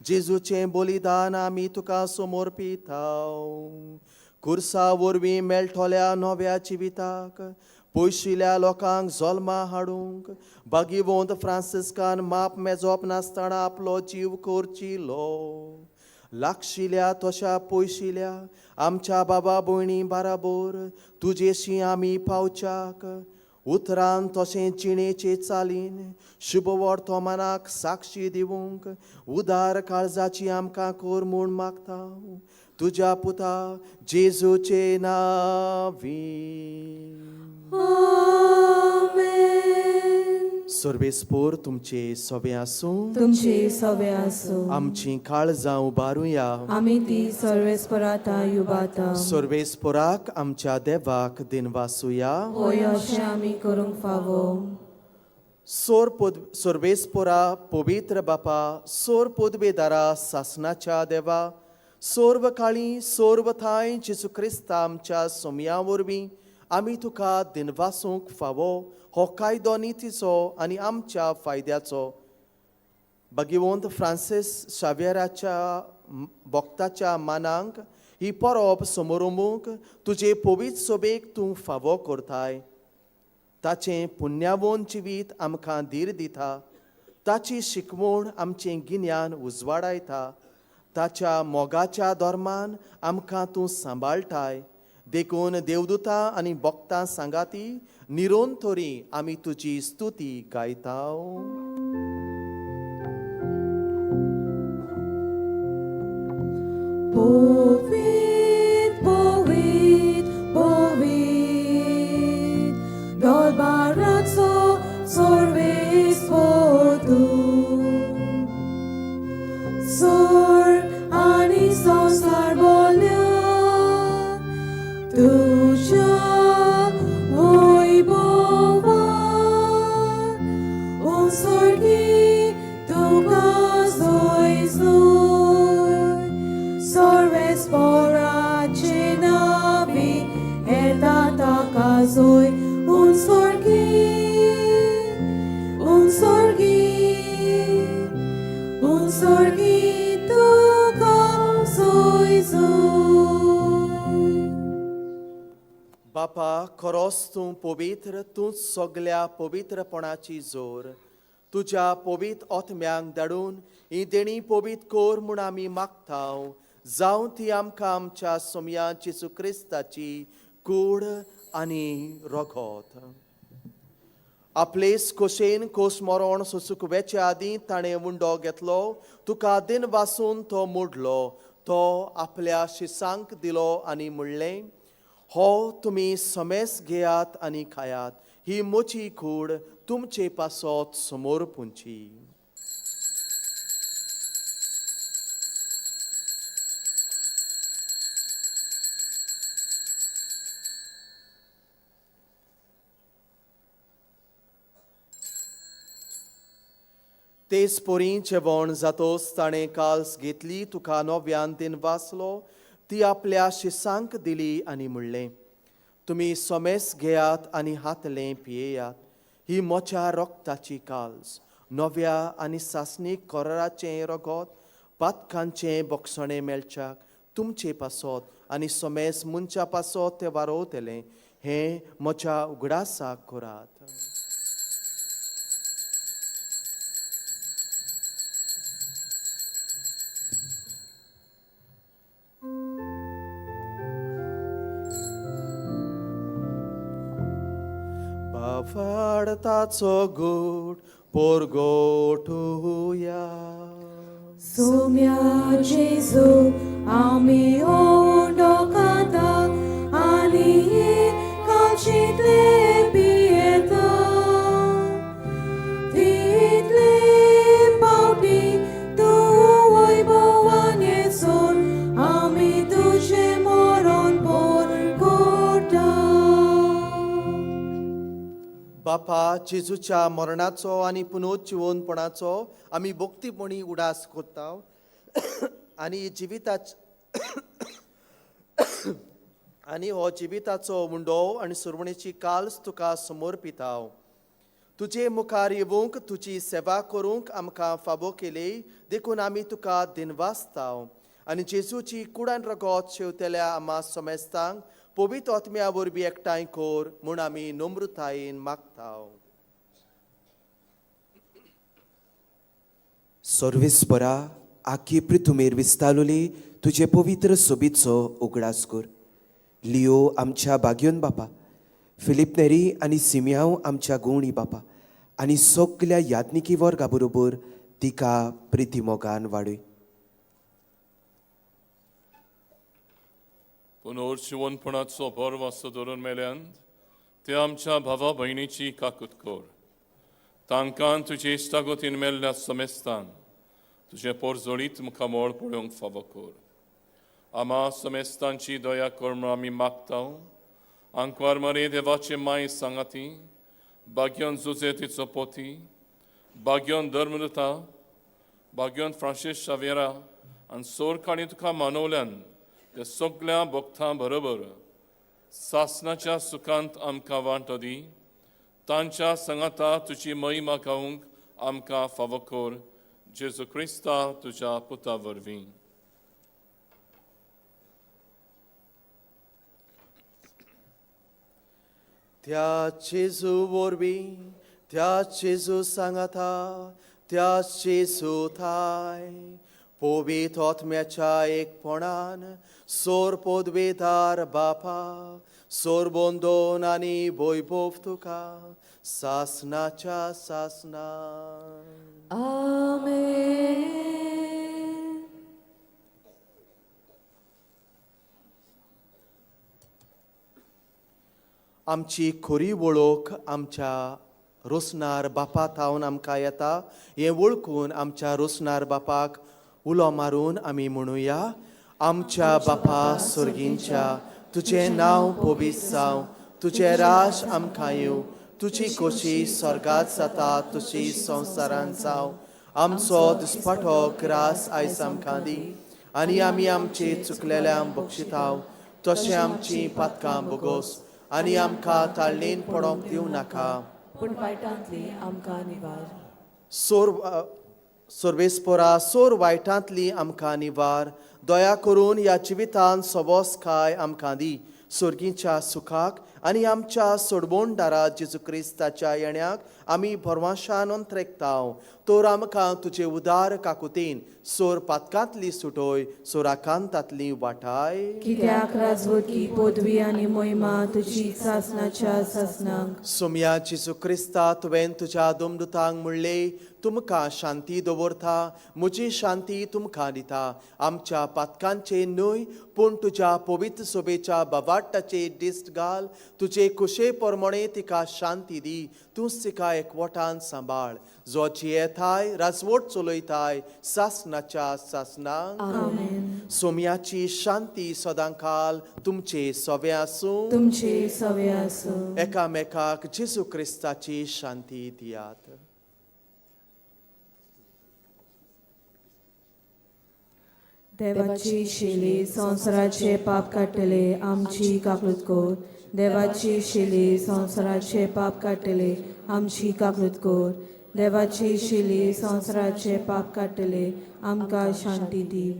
जेजूचें बलिदान आमी तुका समर्पिताव. खुर्सा वरवीं मेळटल्या नव्या जिविताक पयशिल्या लोकांक जल्मा हाडूंक भागीवंत फ्रांसिस्कान माप मेजप नासतना आपलो जीव करचिलो. लागशिल्या तशा पयशिल्या आमच्या बाबा भयणी बाराबोर तुजेशी आमी पावच्याक उतरान तशें जिणेचे चालीन शुभ वर्तमानाक साक्षी दिवंक उदार काळजाची आमकां कर म्हूण मागता तुज्या पुता जेजूचे नांवी.
आमेन.
सर्वेस्पोर तुमचे सवे आसूं.
तुमचे सवे आसूं.
आमची काळजां उबारुया.
आमी ती सर्वेस्पराता युबाता.
सर्वेस्पोराक आमच्या देवाक दिनवासुया.
होय, अशें आमी करूंक फावो.
सोर पद सर्वेस्पोरा पवित्र बापा सोर पदवेदारा सासनाच्या देवा सर्व काळी सर्व थांय जेजू क्रिस्ता आमच्या सोमया वरवीं आमी तुका दिनवासूंक फावो हो कायदो नितीचो आनी आमच्या फायद्याचो. भगिवंत फ्रांसीस शाव्यराच्या भक्ताच्या मानांक ही परब समोरंबूंक तुजे पवित्र सोबेक तूं फावो करताय. ताचें पुण्यावोन जिवीत आमकां धीर दिता. ताची शिकवण आमचें गिन्यान उजवाडायता. ताच्या मोगाच्या धर्मान आमकां तूं सांबाळटाय. देखून देवदूतां आनी भक्तां सांगाती निरंतरी आमी तुजी स्तुती गायता.
पवित्र पवित्र पवित्र दरबाराचो सर्वेस्पोर तूं. सोर आनी संवसार बोल्या तुज्या वैभवान. उत्सर्गी तुका जोय जोय सर्वेस्पोराचे नावी येता ताका जोय. उत्सर्गी उत्सर्गी उत्सर्गी तुका जोय जोय.
बापा, खरोच तूं पवित्र, तूंच सगल्या पवित्रपणाची जोर. तुज्या पवित्र ओतम्यांक धाडून ही देणी पवित्र कोर म्हूण आमी मागता, जावं ती आमकां आमच्या सोमया जेजू क्रिस्ताची कूड आनी रगत. आपलेच खोशेन खोस मरण सोसूंक वेचे आदीं ताणें उंडो घेतलो, तुका दिन वासून तो मोडलो, तो आपल्या शिसांक दिलो आनी म्हणलें, हो तुमी समेस घेयात आनी खायात, ही म्हजी कूड तुमचे पासत समोर पुंची. तेच पोरी जेवण जातोच ताणें काल्स घेतली, तुका नव्यान दिन वाचलो, ती आपल्या शिसांक दिली आनी म्हणलें, तुमी सोमेस घेयात आनी हातलें पियेयात, ही म्हज्या रक्ताची काल्स, नव्या आनी सासणीक कोराचें रगत, पातकांचें बोगसणें मेळच्याक तुमचे पासत आनी सोमेस मनच्या पासत तें वारोवतलें, हें म्हज्या उगडासाक करात. बाफाडताचो गोट पोरगोटुया.
सोम्या जेजू आमी ओंडो खाता आनी कालशींतले पियेता, तितले पावटी तूं वैभवान येसोन आमी तुजें मरण पोरगोटा.
बापा, जेजूच्या मरणाचो आनी पुनोज्जीवनपणाचो आमी भक्तीपणी उडास कोत्ता आनी जिविताच आनी हो जिविताचो उंडो आनी सुरवणेची काल्स तुका समर्पिताव. तुजे मुखार येवंक तुजी सेवा करूंक आमकां फावो केली देखून आमी तुका दिनवासताव आनी जेजूची कुडान रगत शेवतेल्या आमा समेस्तांक पवित्र आत्म्या वरवीं एकठांय कोर म्हूण आमी नम्रतायेन मागताव.
सर्वेस्परा, आखी पृथुमेर विस्तालोली तुजे पवित्र सोबीचो उगडास कर. लियो आमच्या बाग्योन बापा, फिलीप नेरी आनी सिमियांव आमच्या गुणी बापा आनी सगल्या याज्ञिकी वर्गा बरोबर तिका प्रिती मोगान वाडय.
पुनर्जिवनपणाचो भरवासो धरून मेल्यान ते आमच्या भावा भयणीची काकूत कर. तांकां तुजे इश्टागतीन मेल्ल्या समेस्तान तुजें पोरजोळीत मुखामळ पळोवंक फावो कर. आमा समेस्तांची दया कर म्हूण आमी मागता. आंकवार मरे देवाचे माय सांगाती, बाग्योन जुजे तिचो पोती, बाग्योन धर्मदुता, बाग्योन फ्रांसीस शावेरा आनी सोर काणी तुका मानवल्यान त्या सगल्या भक्तां बरोबर सासनाच्या सुखांत आमकां वांटो दी. तांच्या सांगाता तुजी महिमा गावंक आमकां फावो कर, जेजू क्रिस्ता तुज्या पुता वरवीं.
त्या जेजू वरवीं, त्या जेजू सांगाता, त्या जेजू थाय पवित्र आत्म्याच्या एकपणान सोर पदवेदार बापा, सोर बोंदोन आनी वैभव तुका सासनाच्या सासना.
आमेन.
आमची खरी वळख आमच्या रोसनार बापा थावन आमकां येता हें वळखून आमच्या रोसनार बापाक उलो मारून आमी म्हणुया, आमच्या बापा सर्गींच्या, तुजें नांव पवित्र जावं, तुजें राज आमकां येवं, तुजी खोशी स्वर्गात जाता तशी संवसारांत जावं. आमचो दिसपाटो ग्रास आयज आमकां दी आनी आमी आमचे चुकलेल्यांक बक्षिताव तशें आमची पातकां बोगोस आनी आमकां ताळणेन पडोंक दिवं नाका,
पूण वायटांतली आमकां निवार.
सोर सर्वेस्पोरा, सोर वायटांतली आमकां निवार. दया करून ह्या जिवितांत सोबोस खाय आमकां दी. सोर्गीच्या सुखाक आनी आमच्या सोडवणदारा जेजू क्रिस्ताच्या येण्याक आमी भरवाशान अंत्रेकताव. तर आमकां तुजे उदार काकुतीन सोर पातकांतली सुटोय, सोराकांतांतली वाटाय.
कित्याक राजवटी, पदवी आनी मोहिमा तुजी सासनाच्या सासनाक.
सोमया जेजू क्रिस्ता, तुवें तुज्या दोमदुतांक म्हणले, तुमकां शांती दवरता, म्हजी शांती तुमकां दिता. आमच्या पातकांचे न्हय पूण तुज्या पवित्र सोबेच्या बाबाट्टाचे दिश्ट घाल. तुजे कुशे प्रमाणे तिका शांती दी. तूंच तिका एकवटान सांबाळ, जो जियेताय राजवट चलयताय सासनाच्या सासनाक. सोमयाची शांती सदांकाल तुमचे सवे आसूं.
तुमचे सवे आसूं.
एकामेकाक जेजू क्रिस्ताची शांती दियात.
देवाची शिली संवसाराचे पाप काडटले, आमची काकूत कर. देवाची शिली संवसाराचे पाप काडटले, आमची काकूत कर. देवाची शिली संवसाराचे पाप काडटले, आमकां शांती दी.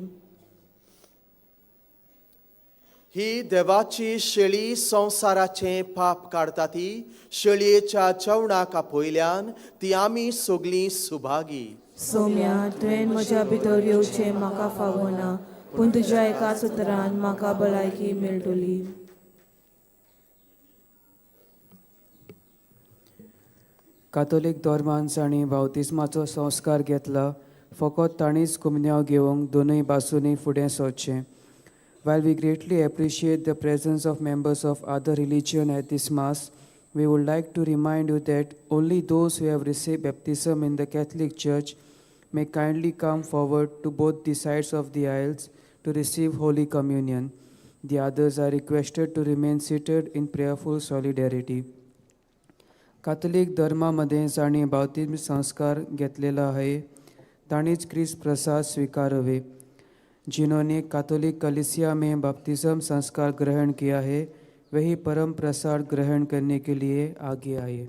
ही देवाची शेळी संवसाराचें पाप काडटा ती शेळयेच्या जेवणाक आपयल्यान ती आमी सगलीं सुभागी.
सोम्या, तुवें म्हज्या भितर येवचें म्हाका फावना, पूण तुज्या एकाच उतरान म्हाका भलायकी मेळटली.
कातोलीक धर्मान जांणी बावतिज्माचो संस्कार घेतला फकत तांणीच कुमन्यांव घेवंक दोनूय बाजूंनी फुडें सरचें. While we greatly appreciate the presence of members of other religion at this mass, we would like to remind you that only those who have received baptism in the Catholic Church may kindly come forward to both the sides of the aisles to receive Holy Communion. The others are requested to remain seated in prayerful solidarity. Catholic धर्मा मदें जांणी बावतिज्म संस्कार घेतलेलो आहे तांणीच क्रिस्त प्रसाद स्वीकारवे. जिन्होंने कैथोलिक कलीसिया में बपतिस्म संस्कार ग्रहण किया है वही परम प्रसाद ग्रहण करने के लिए आगे आए.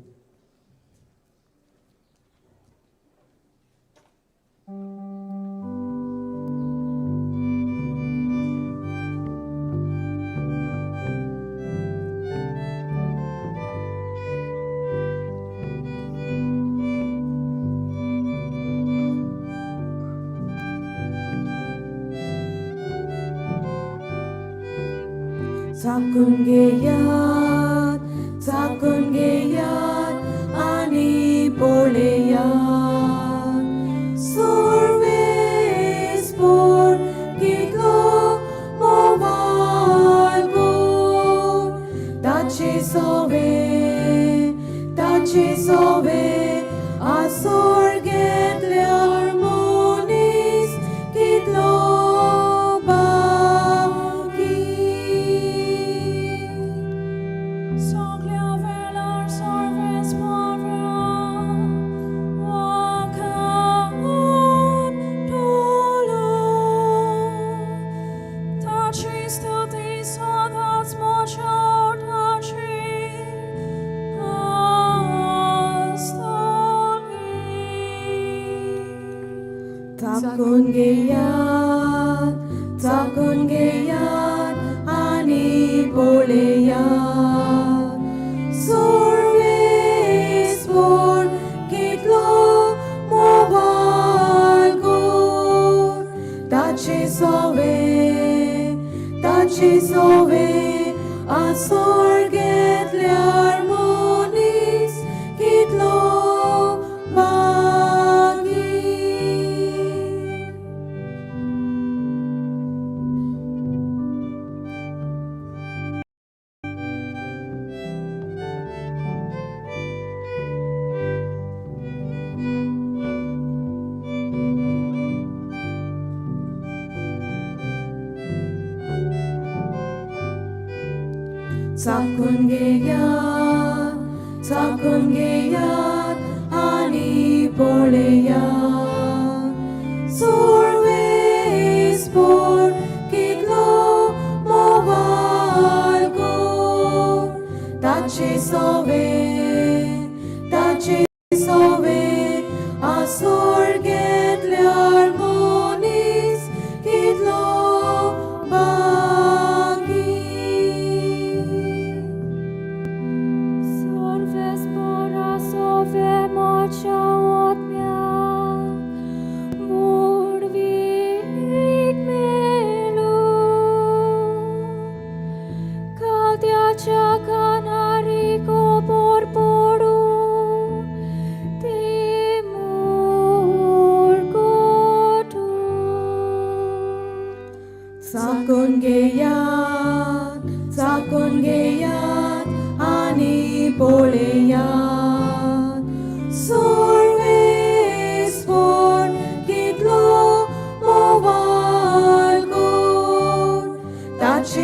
चाकून घेयात, चाकून घेयात आनी पळयात. सुरवेस पोर कितलो मोवाळ गोड. ताचे सोवे, ताचे सोवे आसोर घेतल्यार मनीस कितलो बाकी.
सगल्या वेळार सर्वेस पोरा वाकान टोलो ताची स्तुती सदांच म्हज्या ओंठाचेर आसतली.
चाकून घेयात, चाकून घेयात आनी पळयात. सुरवेस पोर कितलो मोवाळ गोड. ताचे सोवे, ताचे सोवे आसोर घेतल्यार मनीस कितलो बागी. चाकून घेयात, चाकून घेयात आनी पळयात. सुरवेस पोर कितलो मोवाळ गोड. ताचे सोवे, ताचे सोवे आसोर घेतल्यार मनीस कितलो बागी.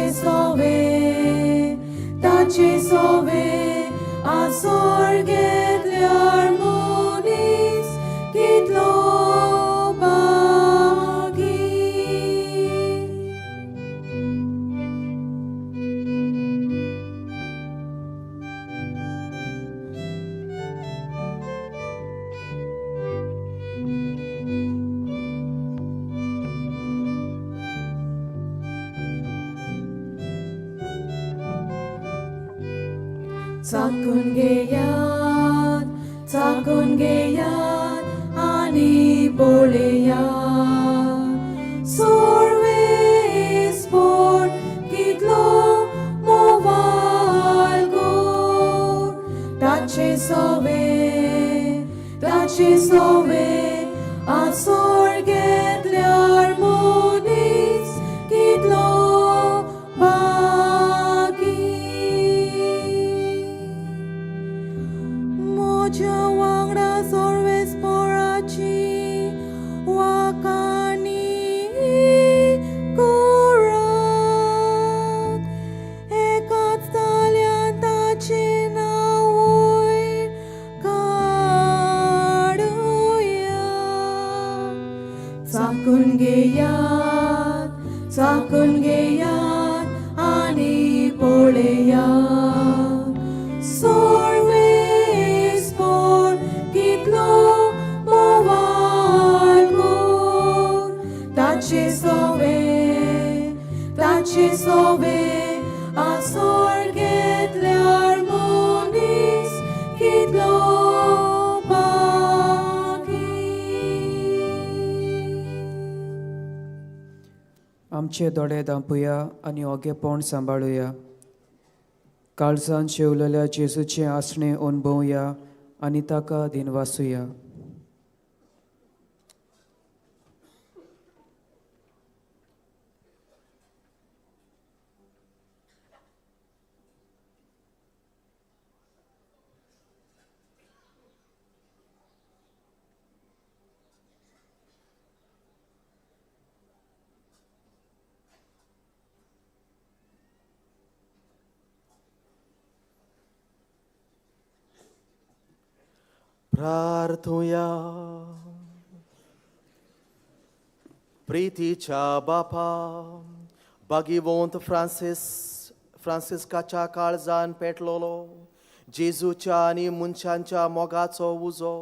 ताचे सोवे ताचे सोवे आसोर घेतल्यार मनीस कितलो बागी. चाकून घेयात चाकून घेयात आनी पळयात सोर्वेस्पोन कितलो मोवाल गोड ताचे सोवे आसोर घेतल्यार मनीस कितलो बागी. म्हज्या वांगडा सोर्वेस्पोराची वाकाणी करात एकाच ताल्यान ताचें नांव वयर काडुया. चाकून घेयात चाकून घेयात आनी पळयात सोर्वेस्पोन कितलो मोवाल गोड ताचे सोवे आसोर घेतल्यार मनीस कितलो बागी.
आमचे दोळे धांपुया आनी ओगेपण सांबाळुया. काळजान शेवलेल्या जेजूचें आसणें अणभवया आनी ताका दिनवासुया.
प्रार्थुया. प्रितीच्या बापा, भागीवंत फ्रांसिस्काच्या काळजान पेटलोलो जेजूच्या आनी मनशांच्या मोगाचो उजो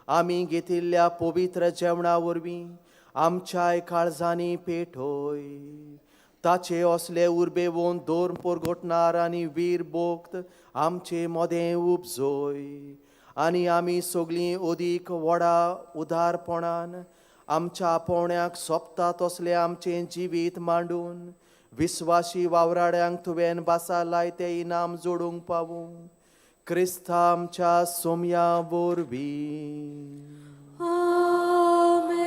आमी घेतिल्ल्या पवित्र जेवणा वरवीं आमच्याय काळजांनी पेटोय. ताचे असले उर्बेवन दोर पोरगोटणार आनी वीर भोक्त आमचे मोदें उपजोय आनी आमी सगळीं अदीक व्हडा उदारपणान आमच्या पोवण्याक सोंपता तसलें आमचें जिवीत मांडून विस्वाशी वावराड्यांक तुवें बासा लायते इनाम जोडूंक पावूं क्रिस्ता आमच्या सोमया वरवीं.
आमेन.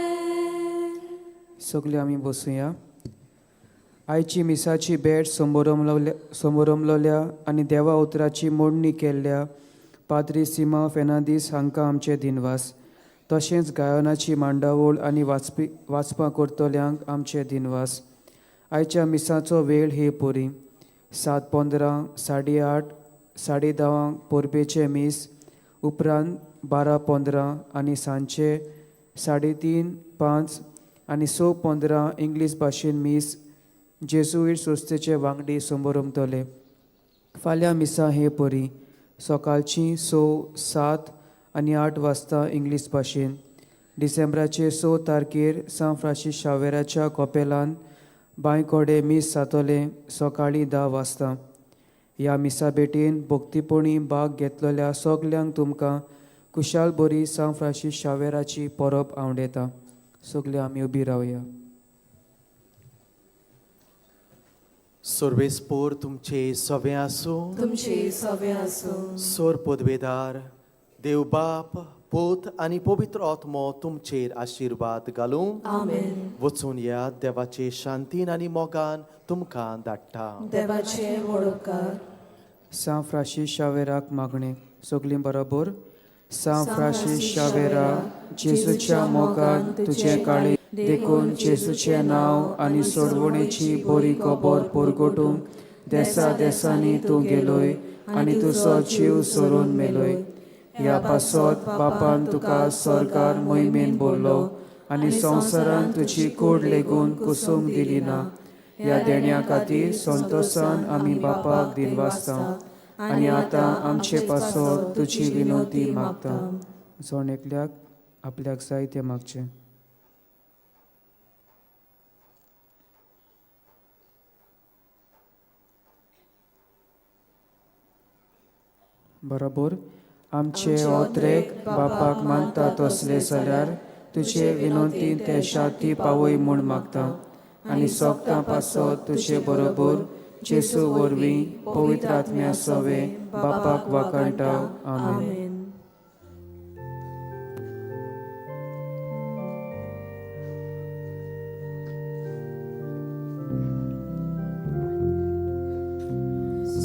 सगळे आमी बसुया. आयची मिसाची भेट समोरमलोल्या आनी देवा उतराची मोडणी केल्ल्या पाद्री सीमा फेर्नांदीस हांकां आमचे दिनवास. तशेंच गायनाची मांडावळ आनी वाचपां करतल्यांक आमचे दिनवास. आयच्या मिसाचो वेळ हे पोरी 7:15, 8:30, 10:30 परबेचें मीस, उपरांत 12:15 आनी सांजचे 3:30, 5 आनी 6:15 इंग्लीश भाशेन मीस जेजुईट संस्थेचे वांगडी समोरमतले. फाल्यां मिसां हे परी सकाळचीं 6, 7 आनी 8 वाजता इंग्लीश भाशेन. डिसेंबराचे 6 तारखेर सांत फ्रांसीस शावेराच्या कपेलान बांयकोडे मीस जातलें सकाळीं 10 वाजता. ह्या मिसा भेटीन भक्तीपणी भाग घेतलेल्या सगल्यांक तुमकां कुशाल बरी सांत फ्रांसीस शावेराची परब आवडटा. सगळे आमी उबी रावया.
सर्वेस्पोर तुमचे सवे आसूं.
तुमचे सवे आसूं.
सोर पदवेदार देव बाप पूत आनी पवित्र आत्मो तुमचेर आशिर्वाद घालूं.
आमेन.
वचून या देवाचे शांतीन आनी मोगान तुमकां धाडटा.
देवाचे व्हड उपकार.
सांत फ्रांसीस शावेराक मागणें. सगळीं बरोबर. सांत फ्रांसीस शावेरा, जेजूच्या मोगान तुजें काळीज देखून जेजूचें नांव आनी सोडवणेची बरी खबर परगटूंक देसा देसांनी तूं गेलोय आनी तुजो जीव सोरून मेलोय. ह्या पासत बापान तुका स्वर्गार मोहिमेन बोल्लो आनी संवसारान तुजी कूड लेगून कुसूंक दिली ना. ह्या देण्या खातीर संतोसान आमी बापाक दिनवासता आनी आतां आमचे पासत तुजी विनवती मागता. जण एकल्याक आपल्याक जाय तें मागचें. बरोबर आमचे ओत्रेक बापाक मानता तसले जाल्यार तुजे विनवतीन ते शांती पावय म्हूण मागता आनी सोगतां पासत तुजे बरोबर जेजू वरवीं पवित्र आत्म्या सवे बापाक वाखाणटा. आमेन.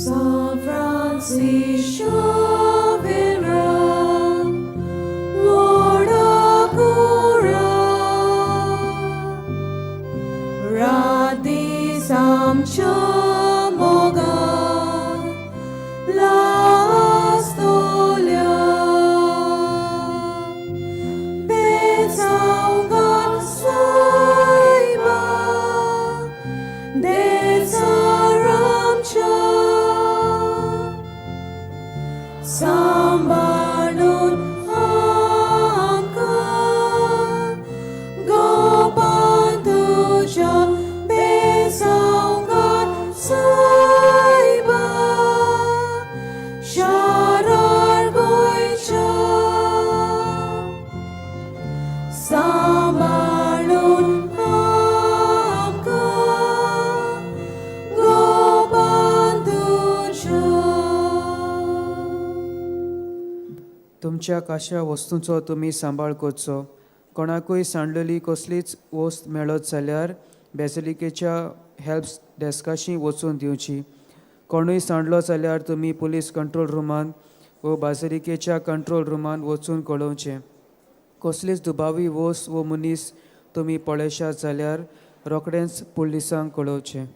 San Francisco Vera, Lord Akura, Radhi Samcha Moga, Lastolia, Betsaungan Saiba, Desaramcha, Sambalun Amka, Gopantuja, Besaungan Saiba, Sharar Goicha, Sambalun Amka, Gopantuja.
तुमच्या काश्या वस्तूंचो तुमी सांबाळ करचो. कोणाकूय सांडलेली कसलीच वस्त मेळत जाल्यार बेजिलिकेच्या हेल्प डेस्काशी वचून दिवची. कोणूय सांडलो जाल्यार तुमी पुलीस कंट्रोल रुमांत वो बाजिलिकेच्या कंट्रोल रुमांत वचून कळोवचें. कसलीच दुबावी वस्त वो मनीस तुमी पळयशात जाल्यार रोखडेंच पुलिसांक कळोवचें.